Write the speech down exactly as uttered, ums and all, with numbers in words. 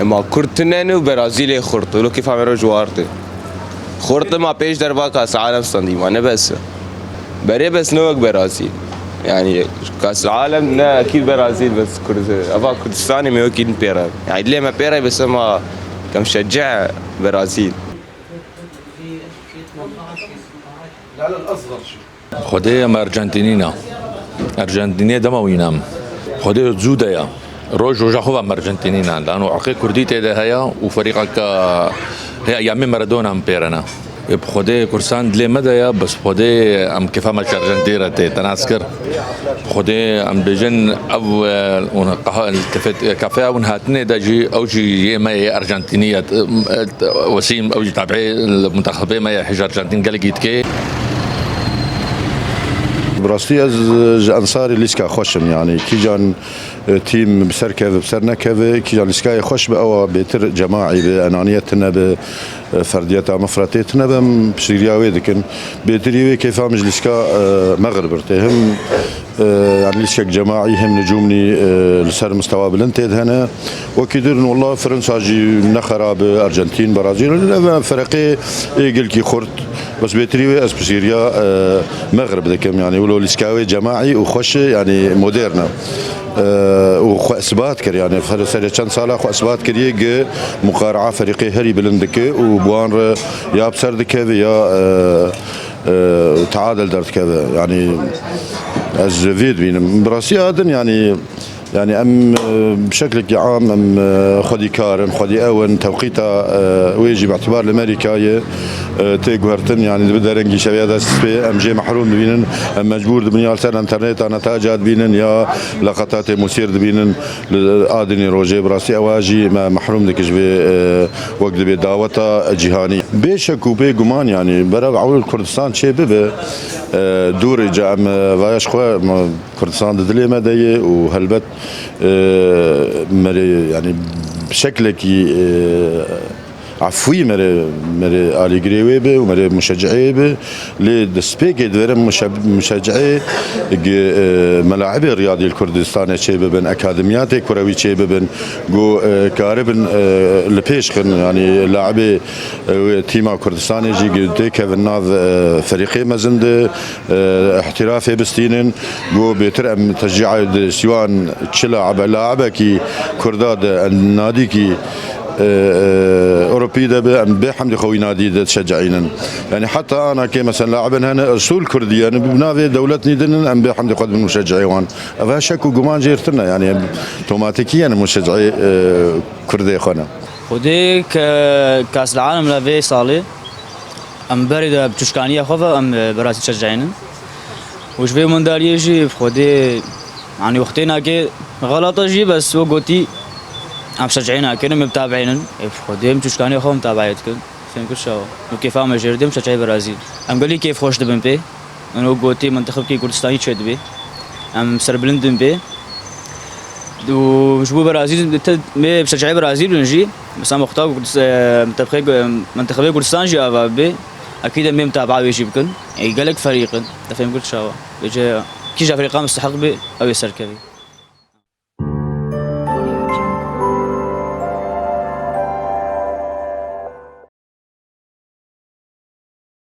Ema Kurd tune ne û Berazîlê xurt. Wilo kêfa me roj warte. Xurt ema pêş derva Kas Alem standî ma ne bes. Berê bes ne wek Berazîl. Yani Kas Alem ne ekîd Berazîl bes Kurd. Eva Kurdistanê me wekî din pêre. Yani dilê me pêre bes ema kem şece Berazîl. Xwedê em Ercentînî ne. Ercentîniyê dema wî ne em. Xwedê zû de ye. Roj roja xwe ve em Ercentînî ne. Lano irqê Kurdî tê de heye û ferîqeke heye ya me Maradona em pêre ne. Ê bi Xwedê Kurdistan dilê me de ye, bes Xwedê em kêfa me ji Ercentînî re tê, te nas kir. Xwedê em bêjin ev, e, hûn qeha-, kafê, kafeya hûn hatinê de jî, ew jî yê me yê Ercentînî ye. Wesîm, ew jî tabiê li muntexebê me ye, hêja Arjantîn gelekî dike. Bi rastî ez ji ensarê lîska xweş im, yanî kîjan, e, tîm bi ser keve, bi ser nekeve, kîjan lîskayê xweş bi, ewa bêtir cemaî bi, enaniyet tine bi, e, ferdiyeta mefretê tine bi, em piştgiriya wê dikin. Bêtirî wê kêfa min ji lîska, e, Mexrib ir tê. Him, e, yanî lîskek cemaî, him nicûmnî, e, li ser mistewa bilind tê de hene. Wekî dir in, wela Fransa jî ne xerab e, Arjantîn, Brazîl, ev fereqê ê gelkî xurt. Bes bêtirî wê ez piştgiriya, e, Mexrib dikim. Yanî wilo lîska wê cemaî û xweş e, yanî modern e. E, û xwe isbat kir, yanî fer-, serê çend sala xwe isbat kiriye gi muqaraa ferîqê herî bilind dike û bi wan re ya bi ser dikeve ya, e, e, teadil derdikeve. Yanî ez vê dibînim. Bi rastî ya din, yanî Yanî em, e, bi şeklekî am em, e, xwedîkar in, xwedî ew in, tewqîta, e, wê jî bi îtîbar li Merîkayê, e, tê guhertin, yanî dibe derengî şeveya dest pê, em jê mehrûm dibînin, em mecbûr dibin ya li ser enterneta netaca dibînin, ya leqetatê Mûsêr dibînin, li a dinê rojê bi rastî ewa jî me mehrûm dike ji vê, e, wek dibê daweta cîhanî. Bê şek û bê guman, yanî berev ewil Kurdistan çê bibe, e, dûrê ca em, e, vaya ji xwe, me, Kurdistan di dilê me de ye û helbet, e, merê, yanî bi şeklekî, e, efwî merê, merê alîgirê wê be û merê muşecihê be. Lê destpêkê divêre muşe-, muşecihê gi, e, melaibê riyadî li Kurdistanê çê bibin, akademiyatê kurewî çê bibin, ku, e, karibin, e, li pêş xin, yanî laibê, e, wê tîma Kurdistanê jî gi têkevin nav, e, ferîqê mezin de, e, îhtîrafê bistînin, ku bêtir em teşcîa di sîwan çi laib e, laibekî Kurda di nadîkî, e, e, Ewropî de bi, em bê hemdî xwe wî nadî de dişecînin. Yanî heta ana kê mesela laibin hene esul Kurdî, yanî bi navê dewlet nîdinin, em bê hemdî xwe dibin muşecî wan. Ev şek û guman jê tune, yanî em tomatikî, yanî muşecî, e, Kurdê xwe ne. Xwedê ke Kas Alem le vê salê em berê de bi çûşkaniya xwe ve em, e, berazî çercayînin. Û ji vê mandariyê jî bi Xwedê, yanî wextê nake xelata jî bes we gotî em çercayî nakin, em ê bitabeînin. Ê bi Xwedê em çûşkaniya xwe mutabeî dikin. Fêm kir çawa? Û kêfa me jê re dê em çercayî berazî. Em gelî kêfxweş dibin pê. Min wek gotî, mintixibkî Kurdistanî çêdibe. Em serbilind in pê. Û ji bo Berazîl, te, me bi şecihê Berazîl bin jî, mesela muxtar Kurdis-, e, mintexê, mintexê Kurdistan jî ava bibe, ekîd em bê mutabaa wê jî bikin. Ê gelek ferîq in. Te fêm kir çawa? Vêce kîja ferîqa misteheq be, ew ê serkeve.